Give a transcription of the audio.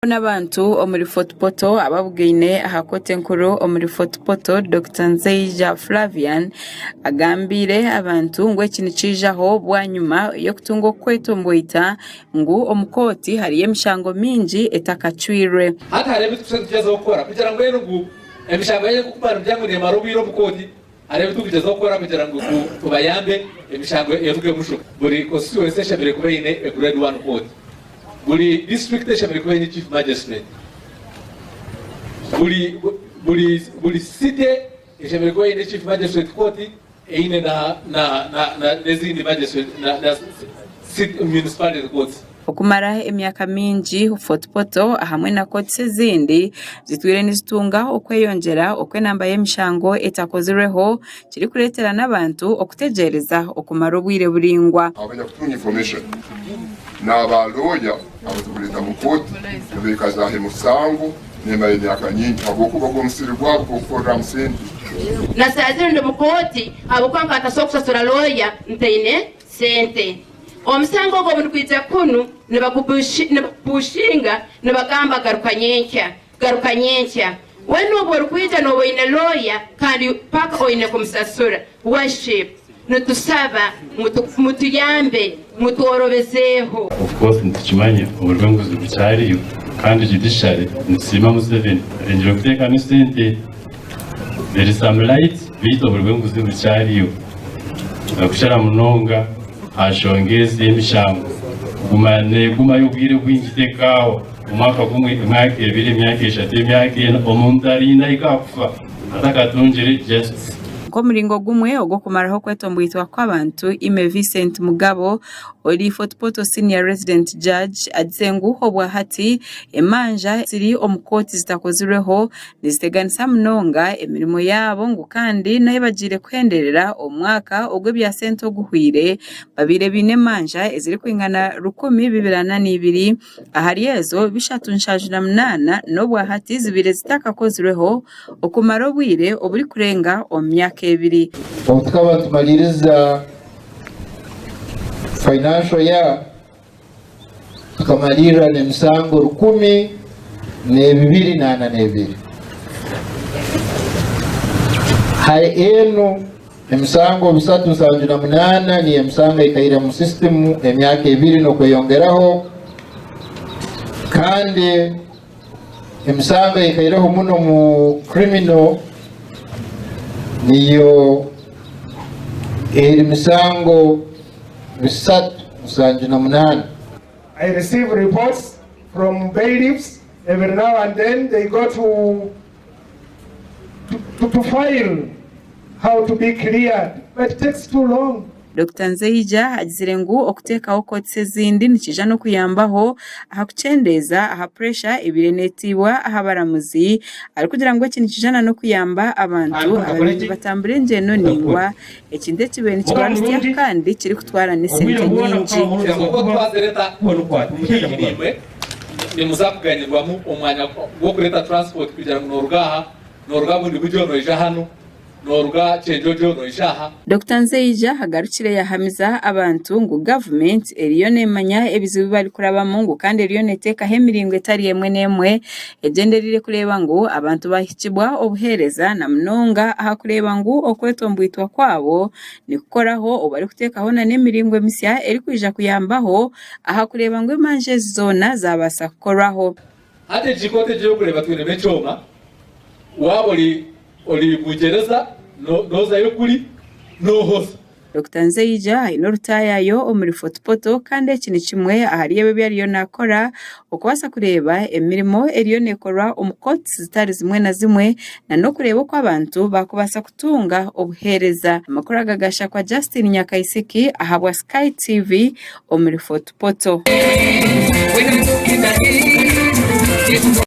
N'abantu omuri Fort Portal ababugaine aha kooti enkuru omuri Fort Portal, Dokita Nzeija Flavian agambiire abantu ngu eki nikiijaho bwanyima y'okutunga okwetomboita ngu omu kooti hariyo emishango mingi etakacwirwe. Hati hariho ebi turikugyezaho kukora kugira ngu ngu emishango yaija kugira ngu neemara obwire omu kooti, hariho ebi turikugyezaho kukora kugira ngu tubayambe emishango erugemu shuba. Buri constituency eshemereire kuba eine a grade one court. Buri disiturikiti eshemereire kuba eine chief magistrate. Buri buri buri city eshemereire kuba eine chief magistrate court eine na na na na n'ezindi magistrate na na city municipality courts. Okumara emyaka mingi, Fort Portal hamwe na kooti ezindi zitwire nizitunga okweyongyera okw'enamba y'emishango etakozirweho kirikureetera n'abantu okutegyereza okumara obwire buraingwa. Abanyakutunga information naba lawyer abutukureeta mu kooti nibaikaza aha emisango nemara emyaka nyingi habwokuba ogwo omusiri gwabo gokukoreramu sente. Na saaha zinu ndi mu kooti habwokuba nkaba ntasobora kusasura looya ntaine sente. Omusango ogu obu nigwija kunu nibagupushinga nibagamba garuka nyenkya. Garuka nyenkya. Weena obu orikwija nooba oine looya kandi paka oine kumusasura. Worship, Nitusaba mutuyambe mutworobezeeho. Of course nitukimanya oburi bw'enguzi bukyariyo kandi judiciary nitusiima Museveni arengire kuteekamu esente there is some light beitu oburi bw'enguzi bukyariyo nakukira munonga aha nshonga ezi y'emishango kuguma negumayo obwire bwingi tekaawa. Omwaka gumwe, emyaka ebiri, emyaka eshatu, emyaka ena, omuntu arinda ahika aha kufa atakatungire justice. Nk'omuringo gumwe ogw'okumaraho okwetomboitwa kw'abantu, Ime Vincent Mugabo, ori Fort Portal Senior Resident Judge agize ngu obwahati emanja eziri omu kooti zitakozirweho niziteganisa munonga emirimo yaabo ngu kandi n'ahu bagiire kuhenderera omu mwaka ogw'ebya sente oguhweire babaire baine emanja ezirikwingana 2,242. Ahari ezo, 378 n'obwahati zibaire zitakakozirweho okumara obwire oburikurenga omu myaka ebiri. Obu tukaba nitumariiriza financial year, tukamariirira n'emisango 1,242. Hari enu Emisango 378 niyo emisango ekaire omu sisitimu emyaka ebiri n'okweyongeraho, kandi emisango eikaireho muno omu criminal niyo eri misango 378. I receive reports from bailiffs every now and then they go to to, to file how to be cleared but it takes too long. Dokita Nzeija agizire ngu okuteekaho kooti ezindi nikiija n'okuyambaho aha kukyendeeza aha puresha ebaire neteibwa aha baramuzi arikugira ngu eki nikiija n'okuyamba abantu ababaire nibatambura engyendo ndaingwa ekintu ekibaire nikibarusya kandi kirikutwara n'esente nyingi. Nimuza kuganyirwamu omwanya gw'okureeta transport kugira ngu nooruga aha, nooruga Bundibugyo noija hanu, nooruga Kyenjojo noija aha. Dokita Nzeija agarukire yahamiza abantu ngu gavumenti eriyo nemanya ebizibu ebi barikurabamu ngu kandi eriyo neteekaho emiringo etari emwe n'emwe egyendereire kureeba ngu abantu bahikibwa obuheereza na munonga aha kureeba ngu okwetomboitwa kwabo nikukoraho obu barikuteekaho nana emiringo emisya erikwija kuyambaho aha kureeba ngu emanja ezi zoona zaabaasa kukorwaho. Hati egi kooti egi ey'okureeba twinemu ekyoma, waaba ori ori Bungyereza noozayo kuri noohoza. Dokita Nzeija aine orutaayaayo omuri Fort Portal kandi eki ni kimwe ahari ebyo ebi ariyo naakora okubaasa kureeba emirimo eriyo neekorwa omu kooti zitari zimwe na zimwe n'okureeba oku abantu baakubaasa kutunga obuheereza. Amakuru aga gaashakwa Justine Nyakaisiki ahabwa Sky TV omuri Fort Portal.